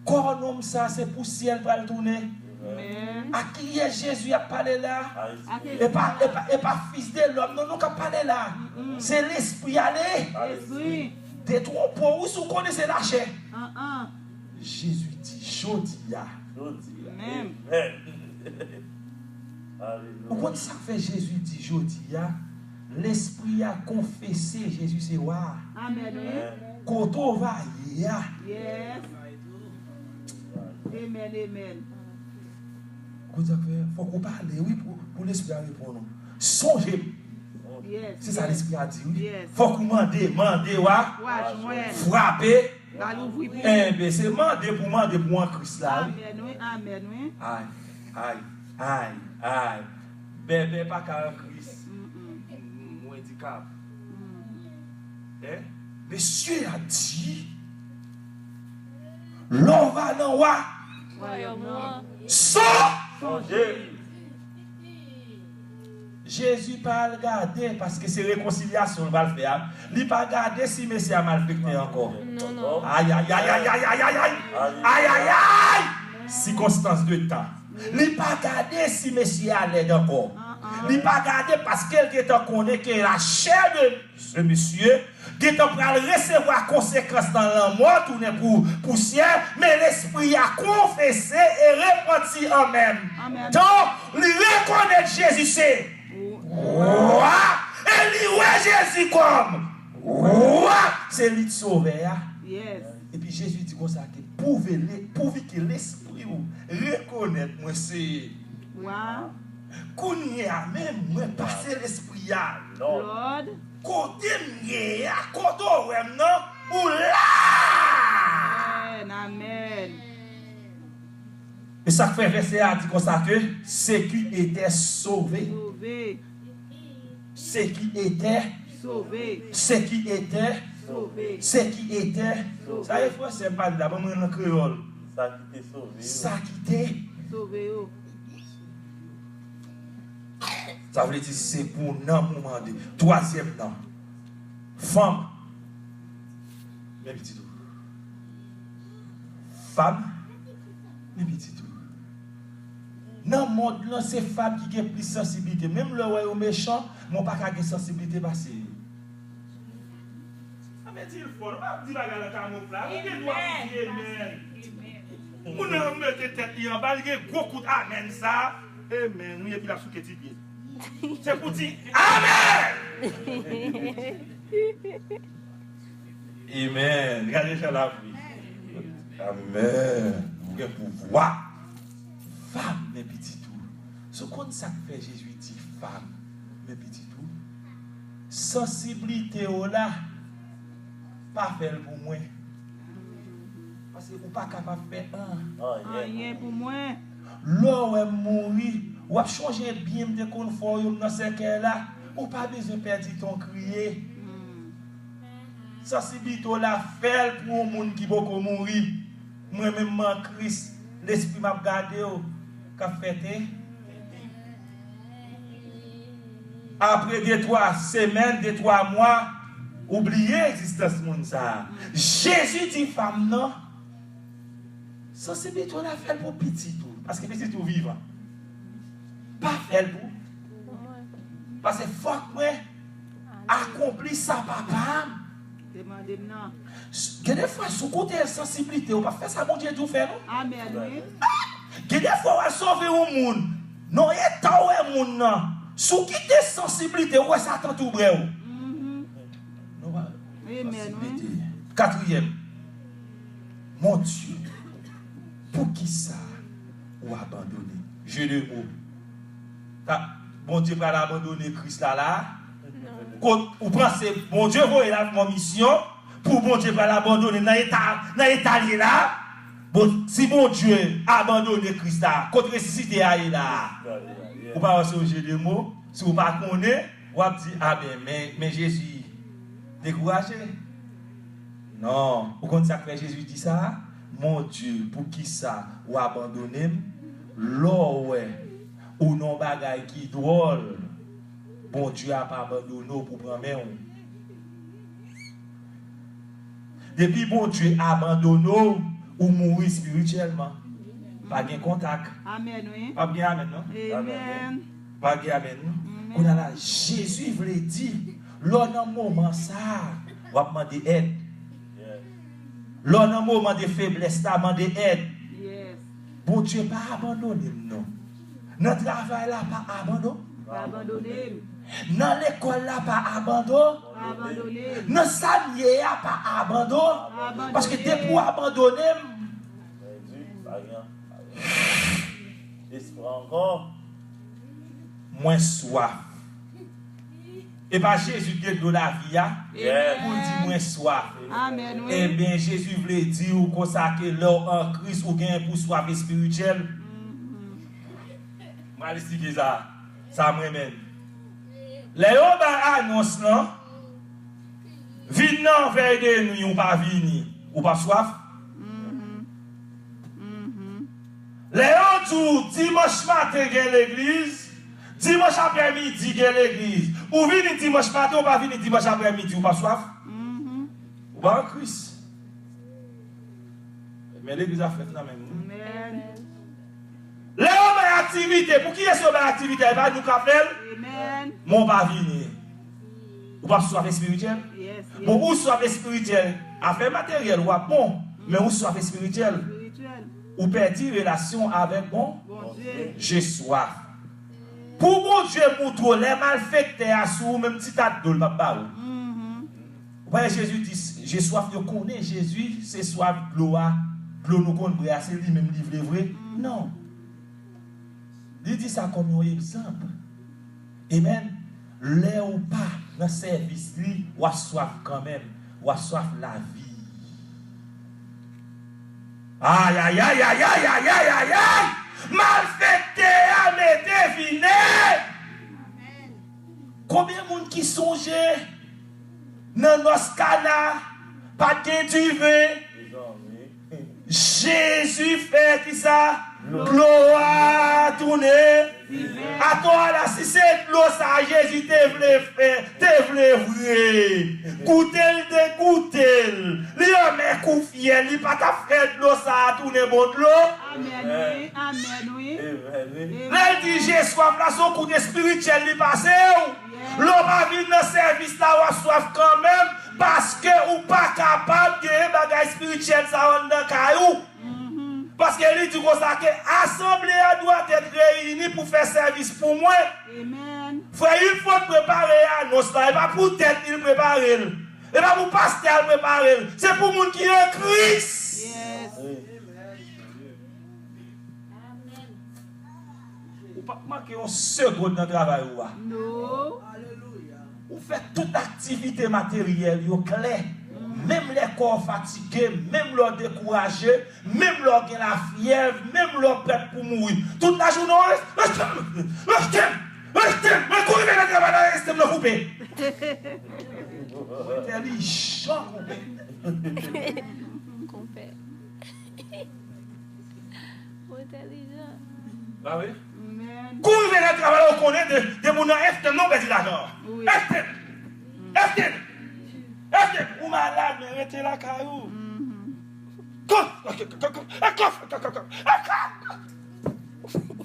kò nonm sa se pousyè l pral tounen? Amèn. A kiyès Jezi ap pale la? A Espri. E pa, e pa, e pa fis de lòm, non, non, k ap pale la. Se Lespri a li. Lespri. Detwonpe w, wi, si w konnen se lachè. An, an. Jezi di, jodi a. Jodi a. Amèn. Amèn. Alelouya. Ou konn sa k fè Jezi di jodi a, Lespri a konfese Jezi se wa a. Amèn, wi. Kote w va ye a. Yes. Amen, amen. Ou konn sa k fè, fòk ou pale, wi, pou, pou Lespri a reponn ou. Sonje m. Yes, se sa, yes. Lespri a di, wi. Yes. Fòk ou mande, mande, w a. W a jwenn. Frape. L a louvri pou ou. Enben, se mande pou mande pou an Kris la, wi. Amèn, wi, amèn, wi. Ay, ay, ay, ay. Bèbè pa ka an Kris. Mm-mm. M, m, m andikap. Mm. Hein? Mesye a di, lè w va nan wa, wayòm nan. Son-, sonje. Jezi pa al gade, paske se rekonsilyasyon l pral fè a. Li pa gade si mesye a malfektè ankò. Non, non. Ay, ay, ay. Ay, ay, ay. Sikonstans de tan. Li pa gade si mesye a lèd ankò. Li pa gade paske l gentan konnen ke lachè de se mesye gentan pral resevwa konsekans nan lanmò, tounen pou pousyè, men lespri a konfese e repanti an menm tan li rekonèt Jezi se wa, e li wè Jezi kòm wa, se li k sovè a. Yes. Epi Jezi di konsa ke pouvi ke lespri w rekonèt mwen se wa. Kounye a menm, mwen pase lespri a. Lòd. Kote m ye a, kote w wè m nan, ou la! Amèn, amèn. E sa k fè vèsè a di konsa ke, ceux qui étaient sauvés. Sove. Ceux qui étaient. Sove. Ceux qui étaient. Sove. Ceux qui étaient. Sove. Sa e fransè m pale la, ban mwen nan kreyòl. Sa ki te sove yo. Sa ki te. Sove yo. Sa vle di se pou nanm ou mande. Twazyèm nan. Fanm. Men pitit ou. Fanm. Men pitit ou. Nan mond lan, se fanm ki gen plis sansiblite. Menm lè w wè yo mechan, men w pa ka gen sansiblite pase yo. Sa vle di l fò. Nou pa ap di bagay la kamoflaj. Ou gen dwa pou di amen. Moun nan mete tèt li anba, li gen gwo kout amen sa. Amen. Wi, epi l ap souke ti pye. Se pou di amen. Amen. Gade jan l ap ri. Amen. Ou gen pouvwa. Fanm, men pitit ou. Si w konn sa k fè Jezi di fanm, men pitit ou. Sansiblite w la, pa fè l pou mwen. Paske ou pa kapab fè an. Anyen pou mwen. Lè w wè m mouri, w ap chonje byen m te konn fè w yo nan sèkèy la. Ou pa bezwen pèdi ton kriye. Sansiblite w la, fè l pou yon moun ki poko mouri. Mwen menm m an Kris, lespri m ap gade w k ap fè te. Apre de twa semèn, de twa mwa, ou bliye egzistans moun sa a. Jezi di fanm nan, sansiblite w la, fè l pou pitit ou, paske pitit ou vivan. Pa fè l pou. Paske fòk mwen akonpli sa papa m te mande m nan. Gen de fwa, si w koute sansiblite w, pa fè sa Bondye di w fè, non. Amen, wi. Gen de fwa, w al sove yon moun. Nan eta w wè moun nan, si w kite sansiblite w, wè sa tantou brè w. Nou pa. Amen, wi. Katriyèm. Mon Dieu, poukisa ou abandone m? Jeu de mots. Ta, Bondye pral abandone Kris la la? Kot ou panse Bondye voye l avèk yon misyon pou Bondye pral abandone nan eta, nan eta l ye la? Bon, si Bondye abandone Kris la, kot resisite a ye la? Ou pa wè se yon jeu de mots? Si ou pa konnen, w ap di, a ben, men, men Jezi dekouraje. Non, ou konn sa k fè Jezi di sa? Mon Dieu, poukisa ou abandone m? Lè w wè ou nan yon bagay ki dwòl, Bondye ap abandone w pou pran men w. Depi Bondye abandone w, ou mouri espirityèlman. Pa gen kontak. Amen, wi. Pa gen amen, non? Amen. Pa gen amen, non? Amen. Kounye a la, Jezi vle di, lè w nan moman sa a, w ap mande èd. Lè w nan moman de feblès la, mande èd. Bondye pa abandone m, non. Nan travay la, pa abandon. Pa abandone m. Nan lekòl la, pa abandon. Pa abandone m. Nan sa m ye a, pa abandon. Pa abandone m. Paske depi w abandone m, espwa ankò. Mwen swaf. E pa Jezi ki gen dlo lavi a? Pou l di mwen swaf. Amen, wi. Ebyen, Jezi vle di w konsa ke lè w an Kris, ou genyen pou swaf espirityèl. M pral esplike sa. Sa m renmen. Lè yo bay anons lan, vin nan vèy de nwi, ou pa vini, ou p ap swaf? Lè yo di w dimanch maten gen legliz, dimanch aprèmidi gen legliz, ou vini dimanch maten, ou pa vini dimanch aprèmidi, ou p ap swaf? Ou pa an Kris. Men legliz ap fèt nan menm. Lè yo bay aktivite, pou kiyès yo bay aktivite a? E pa nou k ap fè l? Men w pa vini. Ou p ap swaf espirityèl? Bon, ou swaf espirityèl, afè materyèl w ap bon, men ou swaf espirityèl. Ou pèdi relasyon avèk bon. J'ai soif. Pou Bondye moutre w, lè malfektè a sou ou, menm ti tat dlo l p ap ba ou. Ou pa wè Jezi di, j'ai soif, yo konnen Jezi se swaf dlo a, dlo nou konn bwè a, se li menm li vle vre? Non. Li di sa kòm yon egzanp. Amen. Lè ou pa nan sèvis li, w ap swaf kanmenm. W ap swaf lavi. Ayayay, ayayay, ayayay, ayayay! Malfektè a mete vine! Konbyen moun ki sonje nan nòs Kana, pa t gen diven? Jezi fè kisa? Dlo a tounen. Atò a la, si se dlo sa a Jezi te vle fè, te vle vre, goute l, te goute l, li anmè kou fyèl, li pa t ap fè dlo sa a tounen bon dlo. Amèn, wi. Amèn, wi. Lè l di je swaf la, se yon kout espirityèl li pase w. Lè w pa vin nan sèvis la, w ap swaf kanmenm, paske ou pa kapab genyen bagay espirityèl sa yo anndan kay ou. Paske li di konsa ke asanble a dwat èt reyini pou fè sèvis pou mwen. Frè Ilfo t prepare anons la, e pa pou tèt li l prepare l. E pa pou pastè a l prepare l. Se pou moun ki an Kris. Ou p ap manke yon segonn nan travay ou a. Ou fè tout aktivite materyèl yo klè. Menm lè kò w fatige, menm lè w dekouraje, menm lè w gen lafyèv, menm lè w prèt pou mouri. Tout lajounen w, reste m, reste m, reste m, mwen kouri vin nan travay la, reste m nan koupe. Ou entèlijan, konpè. Konpè. Ou entèlijan. Ba wi. Kou rive nan travay la, ou konnen de, de moun nan F T M nan, ou pèdi lajan. Wi. F T M. F T M. F T M. Ou malad, men rete lakay ou. Kof, kof, kof, kof.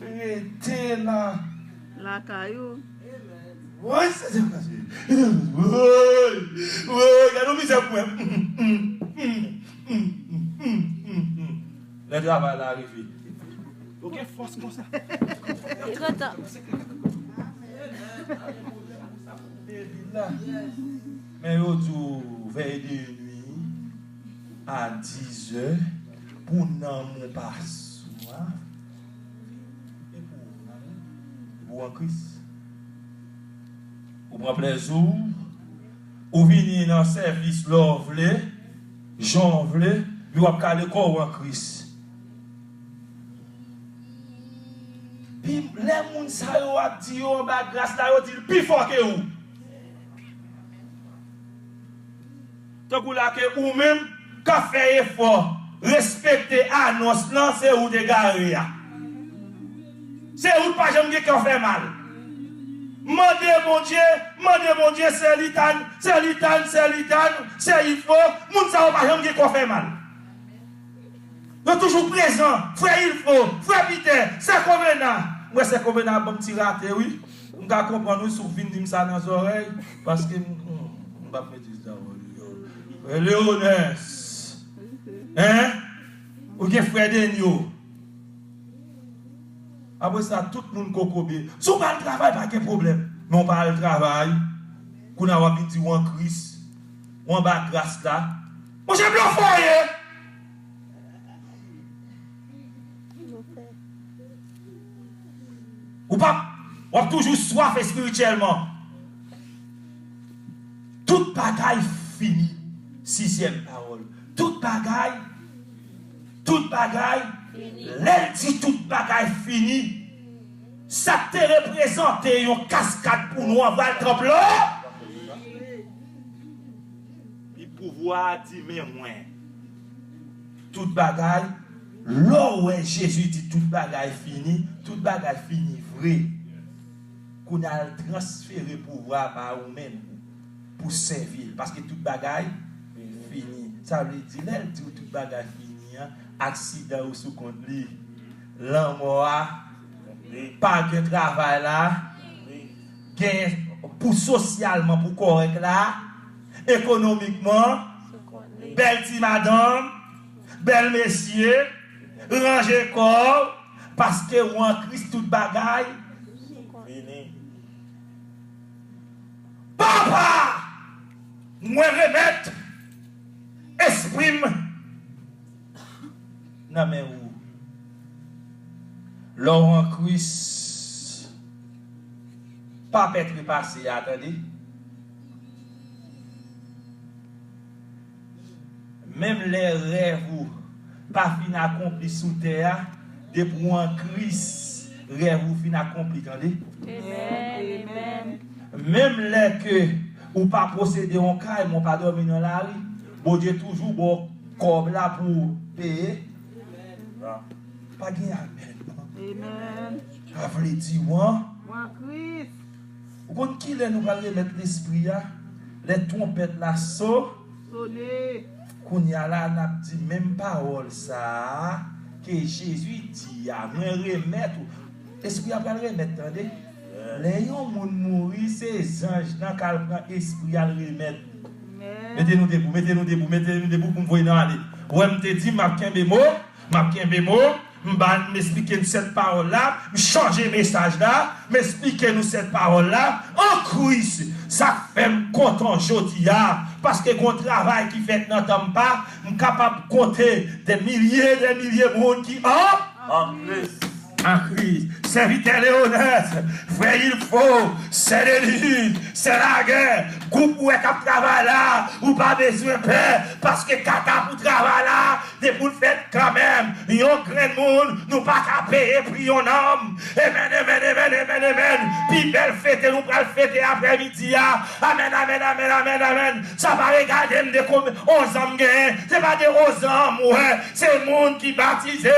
Rete la. Lakay ou. Woy, Senyè, pase. Woy, woy, gade yon mizè pou mwen. Lè travay la rive. Ou gen fòs konsa. Li kontan. Men yo di w vèy de nwi a dizè pou nanm ou pa swaf. E pou ou, e pou ou an Kris. Ou pran plèzi w, ou vini nan sèvis lè w vle, jan w vle, men w ap kale kò w an Kris. Pi, lè moun sa yo ap di yo anba gras la, yo di l pi fò ke ou. Tankou la ke ou menm k ap fè efò respekte anons lan, se ou te gare a. Se ou k pa janm gen kè w fè mal. Mande Bondye, mande Bondye, sè Litan, sè Litan, sè Litan, sè Ilfo, moun sa yo pa janm gen kè w fè mal. Yo toujou prezan, frè Ilfo, frè Pitè, sè Kovena. Mwen, sè Kovena ap ban m ti rate, wi. M ka konprann, wi, si w vin di m sa nan zòrèy, paske m, m, m p ap mete sa w yo. Frè Leonès, en? Ou gen frè Denyo. Apre sa, tout moun kokobe. Si w pa al travay, pa gen pwoblèm. Men w pa al travay, kounye a w ap vin di w an Kris, w anba gras la. Monchè, blofè w ye! Ou p ap, w ap toujou swaf espirityèlman. Tout bagay fini. Sizyèm pawòl. Tout bagay, tout bagay, lè l di tout bagay fini, sa k te reprezante yon kaskad pou nou an pral tranpe l. Li pouvwa a di men mwen. Tout bagay, lè w wè Jezi di tout bagay fini, tout bagay fini vre. Kounye a l transfere pouvwa a ba ou menm pou sèvi l, paske tout bagay fini. Sa vle di, lè l di w tout bagay fini an, aksidan yo sou kont li, lanmò a, pa gen travay la, gen pou sosyalman pou kòrèk la, ekonomikman, bèl ti madanm, bèl mesye, ranje kò w, paske w an Kris tout bagay fini. Papa, mwen remèt espri m nan men ou. Lè w an Kris, pa pè trepase a, tande. Menm lè rèv ou pa fin akonpli sou tè a, depi w an Kris, rèv ou fin akonpli, tande. Amen, amen. Menm lè ke ou pa posede yon kay, men w pa dòmi nan lari, Bondye toujou ba w kòb la pou w peye. Pa gen amèn. Amen. Sa vle di w an. Ou an Kris. Ou konn kilè nou pral remèt lespri a? Lè twonpèt la so. Sone. Kounye a la, n ap di menm pawòl sa a ke Jezi di a, mwen remèt ou. Espri a pral remèt, tande. Lè yon moun mouri, se zanj lan k al pran espri a, l remèt. Amen. Mete nou debou, mete nou debou, mete nou debou pou m voye nou ale. Ou wè, m te di, m ap kenbe mo, m ap kenbe mo, m ba, m esplike n sèt pawòl la, m chanje mesaj la, m esplike nou sèt pawòl la, an Kris, sa k fè m kontan jodi a, paske gon travay ki fèt nan tanp pa, m kapab konte de milye, de milye moun ki an An Kris. An Kris. Sèvitè Leonès, frè Ilfo, sè Deliz, sè Lagè, gwoup ou wè k ap travay la, ou pa bezwen pè, paske kaka pou travay la, depi w fèt kanmenm, yon grenn moun, nou pa ka peye pri yon nanm. Amen, amen, amen, amen, amen. Pi bèl fete nou pral fete aprèmidi a. Amen, amen, amen, amen, amen. Sa pa regade m de konbyen onz an m genyen. Se pa de onz an m wè. Se moun ki batize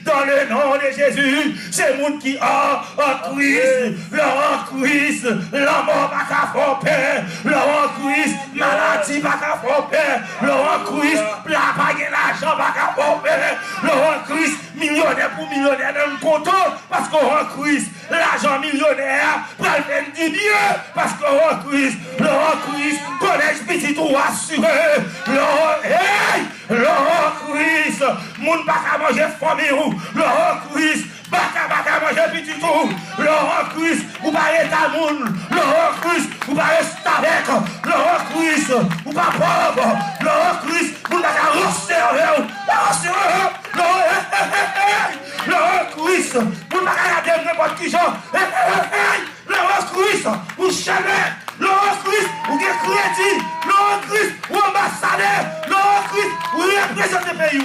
dans le nom de Jésus. Se moun ki an, an Kris. Lè w an Kris, lanmò pa ka fè w pè. Lè w an Kris, maladi pa ka fè w pè. Lè w an Kris, la pa gen lajan pa ka fè w pè. Lè w an Kris, milyonè pou milyonè nan kont ou. Paske w an Kris, lajan milyonè a pral fè n di byen. Paske w an Kris, lè w an Kris, kolèj pitit ou asire. Lè w, hey! Lè w an Kris, moun pa ka manje fanmi w. Lè w an Kris, baka pa ka manje pitit ou. Lè w an Kris, ou pa reta moun. Lè w an Kris, ou pa restavèk. Lè w an Kris, ou pa pòv. Lè w an Kris, moun pa ka ranse avè w. Pa ranse avè w. Lè w, hey, hey, hey, hey, hey. Lè w an Kris, moun pa ka gade w nenpòt ki jan. Hey, hey, hey, hey. Lè w an Kris, ou chèlbè. Lè w an Kris, ou gen kredi. Lè w an Kris, ou anbasadè. Lè w an Kris, ou reprezante peyi w.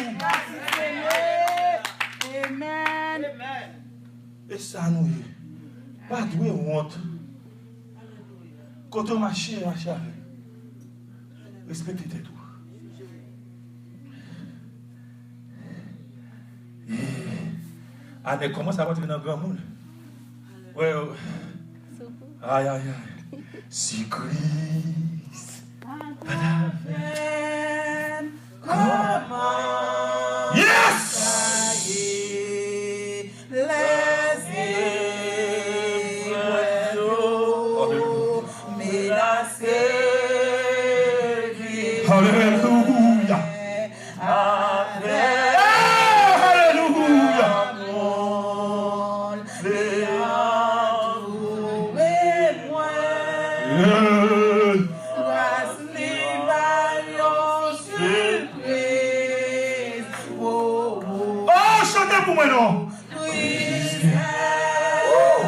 Amen. E sa nou ye. Pa dwe wont. Kote w mache, mache avè l. Respekte tèt ou. Anèk kòmanse ap antre nan granmoun. Wè, ay, ay, ay. Si Kris pa t avè m, kòman sa ye? Lèzepwèv yo menase vi mwen. Alelouya. Avèk lanmou l antoure mwen. Gras li ba yon sipriz. Oh, chante pou mwen non. Oh!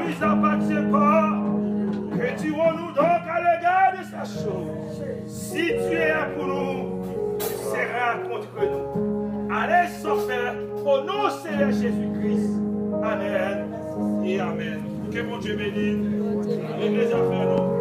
nous appartient pas. Que dirons-nous donc à l'égard de ces choses? Si Dieu est pour nous, qui sera contre nous? Allez sans peur, au nom du Seigneur Jésus-Christ. Amen et amen. Que Bondye beni legliz avè nou.